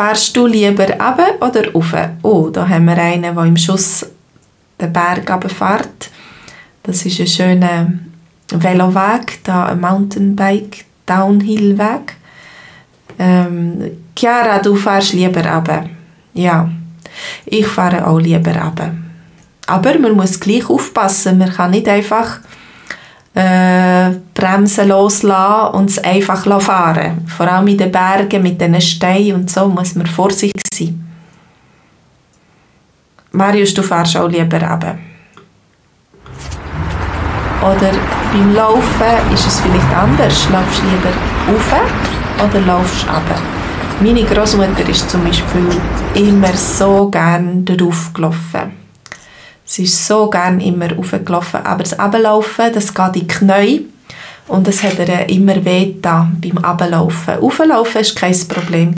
Fährst du lieber runter oder rauf? Oh, da haben wir einen, der im Schuss den Berg runterfährt. Das ist ein schöner Veloweg, da ein Mountainbike-Downhill-Weg. Chiara, du fährst lieber runter. Ja, ich fahre auch lieber runter. Aber man muss gleich aufpassen. Man kann nicht einfach Bremsen loslassen und es einfach fahren. Vor allem in den Bergen mit diesen Steinen und so muss man vorsichtig sein. Marius, du fährst auch lieber runter. Oder beim Laufen ist es vielleicht anders. Laufst du lieber rauf oder laufst du runter? Meine Großmutter ist zum Beispiel immer so gern darauf gelaufen. Sie ist so gerne immer raufgelaufen, aber das Runterlaufen, das geht in die Knie und es hat ihr immer weh getan beim Runterlaufen. Rauflaufen ist kein Problem.